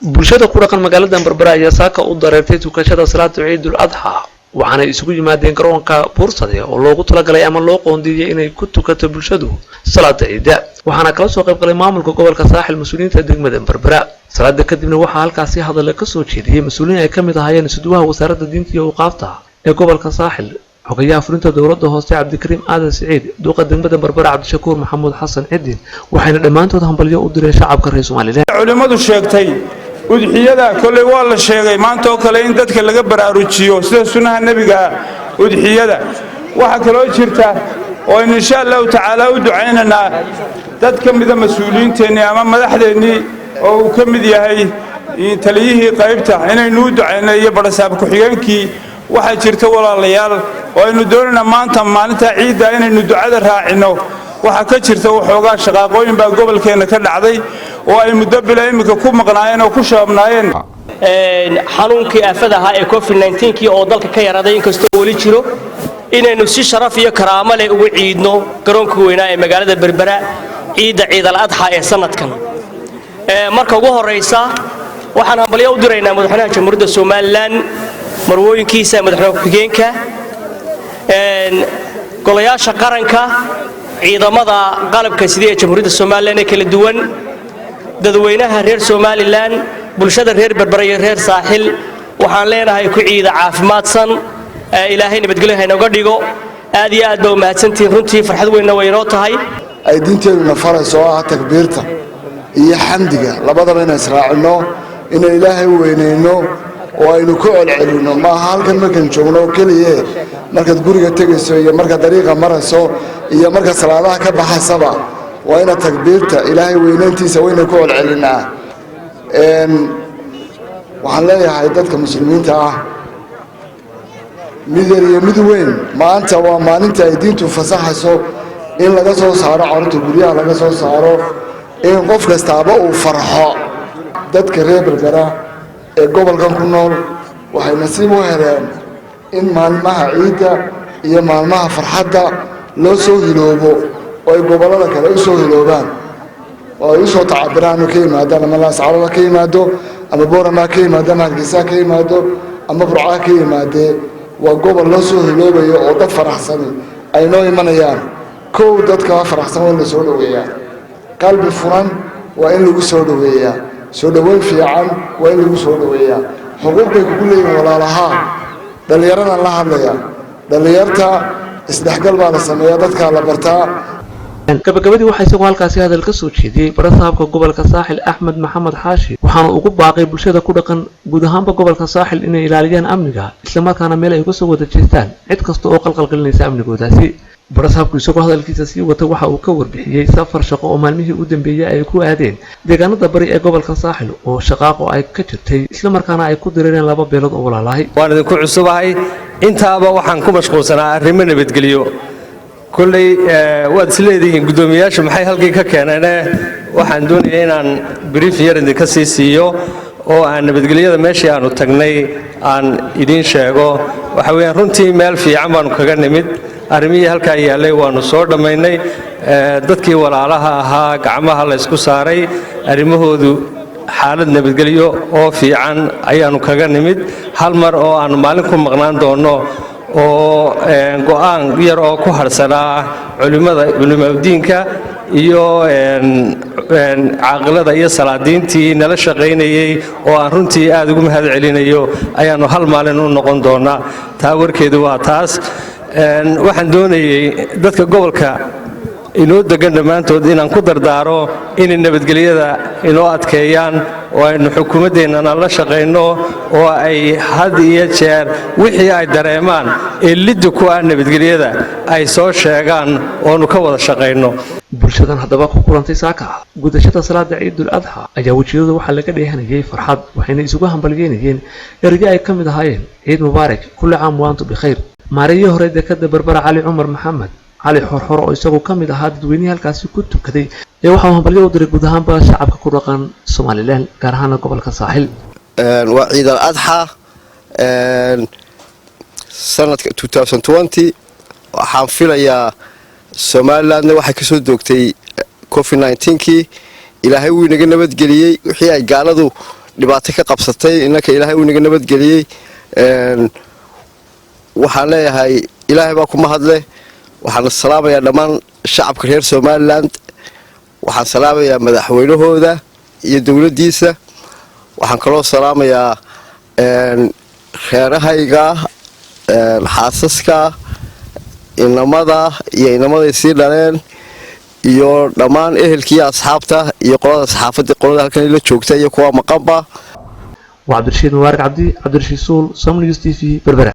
Bulshada ku dhaqan magaalada Berbera ayaa saaka u dareertay tukashada salaada Ciidul Adxa, waxaanay isugu yimaadeen garoonka Buursade oo loogu talagalay ama loo qoondeeyey inay ku tukato bulshadu salaada ciidda. Waxaana kala soo qayb galay maamulka gobolka Saaxil, mas-uuliyiinta degmada Berbera. Salaada kadibna waxaa halkaasi hadalla ka soo jeediyey mas-uuliyiin ay ka mid ahaayeen isuduwaha Wasaaradda Diinta iyo Awqaafta ee gobolka Saaxil, xogayaha fulinta dowladda hoose Cabdikariim Aadan Siciid, duqa degmada Berbera Cabdishakuur Maxamuud Xasan Cidin. Waxayna dhammaantood hambalyo u direen shacabka reer Somaliland. Culimmadu sheegtay udxiyada kolley waa la sheegay maanta oo kale in dadka laga baraarujiyo sida sunnaha nebiga udxiyada. Waxaa kaloo jirta oo aynu insha Allahu tacaala u ducaynaynaa dad ka mida mas-uuliyiinteennii ama madaxdeennii oo uu ka mid yahay taliyihii qaybta, inaynu u ducayno iyo badhasaab ku-xigeenkii. Waxaa jirta, walaalayaal, oo aynu doonaynaa maanta, maalinta ciidda, inaynu ducada raacinno. Waxaa ka jirta waxoogaa shaqaaqooyin baa gobolkeenna ka dhacday oo ay muddo bila iminka ku maqnaayeen oo ku shaabnaayeen. Xanuunkii aafada ahaa ee COVID kii oo dalka ka yaraaday, inkastoo weli jiro, inaynu si sharaf iyo karaamo leh ugu ciidno garoonka weynaa ee magaalada Berbera ciidda Ciidal Adxa ee sanadkan. Marka ugu horaysa waxaan hambalyo u diraynaa madaxweynaha Jamhuuriyadda Somaliland, marwooyinkiisa, madaxweyne ku-xigeenka, golayaasha qaranka, ciidamada qalabka sida ee Jamhuuriyadda Somaliland ee kala duwan, dadweynaha reer Somaliland, bulshada reer Berbera iyo reer Saaxil. Waxaan leenahay ku ciida caafimaadsan, Ilaahay nabadgelyo haynooga dhigo. Aad iyo aad baa umahadsantihiin. Runtii farxad weynna way inoo tahay. Ay diinteeduna farayso oo ah takbiirta iyo xamdiga, labadaba inaan israacinno, inaan Ilaahay weynayno oo aynu ku celcelinno. Maaha halkan markaan joogno oo keliye, markaad guriga tegayso iyo markaad dariiqa marayso iyo markaad salaadaha ka baxaysaba, waa inaad takbiirta Ilaahay weynayntiisa wayna ku celcelinaa. Waxaan leeyahay dadka muslimiinta ah, mid yar iyo mid weyn, maanta waa maalinta ay diintu fasaxayso in laga soo saaro carruurta guryaha, laga soo saaro, in qof kastaaba uu farxo. Dadka reer Berbera ee gobolkan ku nool waxay nasiib u heleen in maalmaha ciidda iyo maalmaha farxadda loo soo hiloobo oo ay gobollada kale u soo hiloobaan oo ay u soo tacabiraan oo ka yimaadaan, ama Laascarood ka yimaado, ama Boorama ka yimaado, ama Hargeysa ka yimaado, ama Burcaa ka yimaadee. Waa gobol loo soo hiloobayo oo dad faraxsani ay noo imanayaan. Kow, dadka faraxsan waa in la soo dhoweeyaa, qalbi furan waa in lagu soo dhoweeyaa, soo dhoweyn fiican waa in lagu soo dhoweeyaa. Xuquuq bay kugu leeyihin walaalahaa. Dhallinyaradan la hadlaya, dhallinyarta isdhexgal baa la sameeyaa, dadkaa la bartaa. Gabagabadii waxaa isagoo halkaasi hadal ka soo jeediyey barasaabka gobolka Saaxil Axmed Maxamed Xaashi, waxaana ugu baaqay bulshada ku dhaqan guud ahaanba gobolka Saaxil inay ilaaliyaan amniga, islamarkaana meel ay uga soo wada jeestaan cid kasta oo qalqalgelinaysa amnigoodaasi. Barasaabku isagoo hadalkiisa sii wata waxa uu ka warbixiyey safar shaqo oo maalmihii u dambeeyey ay ku aadeen deegaanada bari ee gobolka Saaxil oo shaqaaqo ay ka jirtay, islamarkaana ay ku dirireen laba beelood oo walaalahay. Waan idinku cusubahay. Intaaba waxaan ku mashquulsanaa arrimo nabadgelyo. Kolley waad isleedihiin guddoomiyayaashu maxay halkii ka keeneene. Waxaan doonaya inaan brief yar idinka sii siiyo oo aan nabadgelyada meeshii aanu tagnay aan idiin sheego. Waxa weeyaan, runtii meel fiican baanu kaga nimid. Arrimihii halkaa yaallay waannu soo dhammaynay. Dadkii walaalaha ahaa gacmaha la ysku saaray, arrimahoodu xaalad nabadgelyo oo fiican ayaannu kaga nimid. Hal mar oo aannu maalin ku maqnaan doonno oo go'aan yar oo ku harsanaa culimmada, culimaudiinka iyo caaqilada iyo salaadiintii nala shaqaynayey oo aan runtii aad ugu mahad celinayo, ayaannu hal maalin u noqon doonnaa. Taa warkeedu waa taas. Waxaan doonayey dadka gobolka inoo degan dhammaantood inaan ku dardaaro inay nabadgelyada inoo adkeeyaan oo aynu xukuumaddeennana la shaqayno, oo ay had iyo jeer wixii ay dareemaan ee liddi ku ah nabadgelyada ay soo sheegaan oonu ka wada shaqayno. Bulshadan haddaba ku kulantay saaka gudashada salaada Ciidul Adxa ayaa wejiyadooda waxaa laga dheehanayay farxad, waxayna isugu hambalyeynayeen eryo ay ka mid ahaayeen "Ciid mubaarak", "Kulli caam wa antum bikhayr". Maareeyihii hore dekada Berbera Cali Cumar Maxamed Cali Xorxor, oo isagu ka mid ahaa dadweynihii halkaasi ku tukaday, ee waxa uu hambalyo u diray guud ahaanba shacabka ku dhaqan Somaliland, gaar ahaana gobolka Saaxil. Waa Ciidal Adxa sanadka. Waxaan filayaa Somalilandna waxay kasoo doogtay COVID kii. Ilaahay wuu inaga nabadgeliyey wixii ay gaaladu Dhibaato ka qabsatay innanka Ilaahay uu inaga nabadgeliyey. Waxaan leeyahay, Ilaahay baa kuma hadle. Waxaan salaamayaa dhammaan shacabka reer Somaliland. Waxaan salaamayaa madaxweynahooda iyo dowladdiisa. Waxaan kaloo salaamayaa reerahayga, xaasaska, inamada iyo inamaday sii dhaleen iyo dhammaan ehelkiiyo asxaabta iyo qolada saxaafadii, qolada halkan la joogta iyo kuwa maqanba. Waa Cabdirashiid Mubaarak Cabdi, Cabdirashiid Suul, Somnews TV, Berbera.